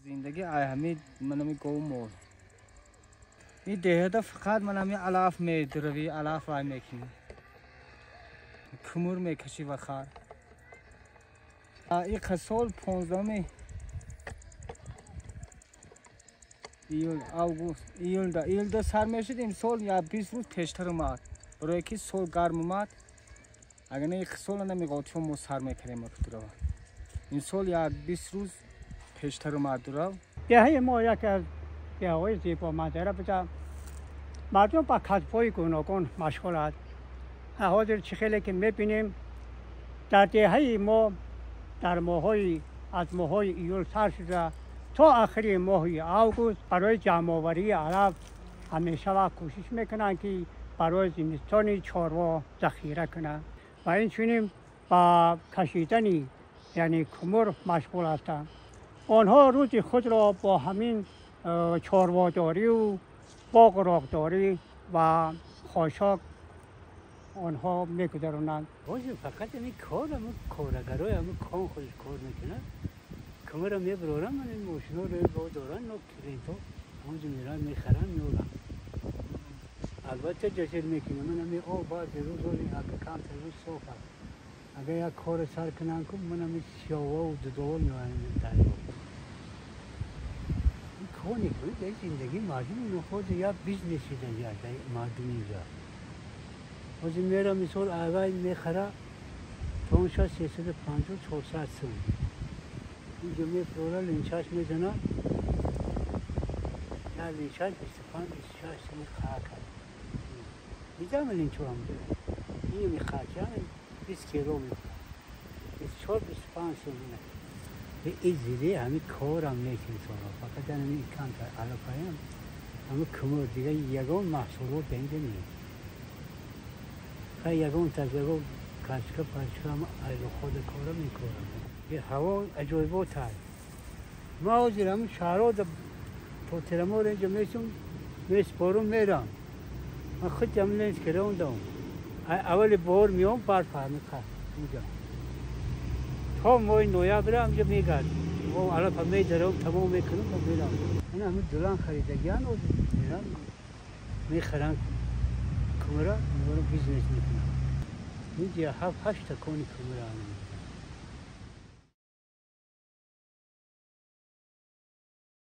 Зиндагӣ ай ҳамин манами гов мол. Ин деҳада фақат ман ҳамин алаф медравӣ, алаф вай мекунӣ. Кумур мекашӣ ва хар. Ин сол 15 июл, август, июлда сар мешуд, имсол я 20 рӯз пештар омад. Барое ки сол гарм омад, агар не сол намеғотифо мо сар мекардем дурава. Имсол я 20 рӯз пештар омад дурав. деҳаи мо яке аз деҳаҳои зебоманзара буда. Мардум ба касбҳои гуногун машғул аст. Ҳозир чӣ хеле ки мебинем, дар деҳаи мо дар моҳҳои аз моҳҳои июл сар шуда то охири моҳи август барои ҷамъоварии алаф ҳамеша вақт кӯшиш мекунанд, ки барои зимистони чорво захира кунанд ва инчунин ба кашидани яъне кумур машғул ҳастанд. Онҳо рӯзи худро бо ҳамин чорводорию боғу роғдорӣ ва хошок онҳо мегузаронанд. Ҳозир фақат ҳамин кор, ҳамин корагарои ҳамин кон худаш кор мекунад. Кумура мебарорам, ман ин мошиноро бо доран, но клиентҳо ҳамонҷо мераванд, мехаранд, меоранд. Албатта ҷашр мекунем. Ман ҳамин об баъзе рӯз агар камтар рӯз соф аст. Агар як кор сар кунанд, ку ман ҳамин сиёҳо дудово меоянд дарё. Ин коне ки дар зиндагии мардум ино ҳозир як бизнес шидан мардум инҷа. Ҳозир мера мисол аввал мехара тонша 350-400 сум. Инҷо мефурора, линчаш мезана. Я линчаш 25-26 сум хака. Дидам линчо ҳам дора. Ин мехака 20 кило мефурора. 24-25 сум. Ин зире ҳамин корам нест инсонҳо. Фақат ҳамин камтар алафаям ҳамин кумур, дига ягон маҳсулот дар инҷа нест. Хай ягон таз ягон качка пачка ҳам айлухода кора мекорам. Ҳаво аҷоибот аст. Ман ҳозир ҳамин шаҳрҳо то тирамоҳ инҷо месум, месупорум, мерам. Ман худ ҳамин ленс керондам. Аввали баҳор меом, барф ҳамин инҷа. То моҳи ноябр ҳаминҷо мегардем. Мо алафа медарам, тамом мекунам ва мерам. Ин ҳамин дулан харидагиан ҳозир мерам, мехарам кумура, мебарам бизнес мекунам. Инҷа 7-8 та кони кумура.